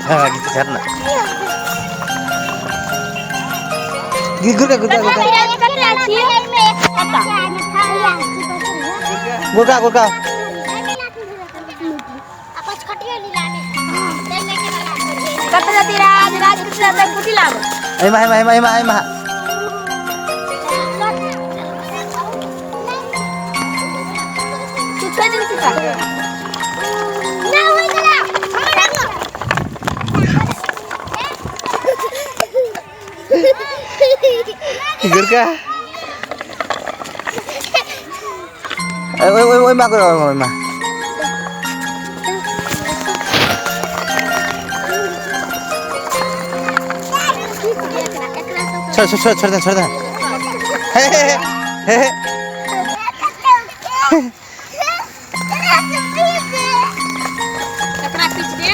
घिच छर ना। गुरका गुरका गुरका गुरका गुरका। कत जाती राज राज कत जाता कुटी लाब। एमा एमा एमा एमा एमा। तू छोड़ दे का। ना होई गेला हमरा गुरका ओइ ओइ ओइमा गुर ओइमा। छोड़ छोड़ छोड़ छोड़ दे छोड़ दे। हे हे हे हे। एकरा पीछ दे।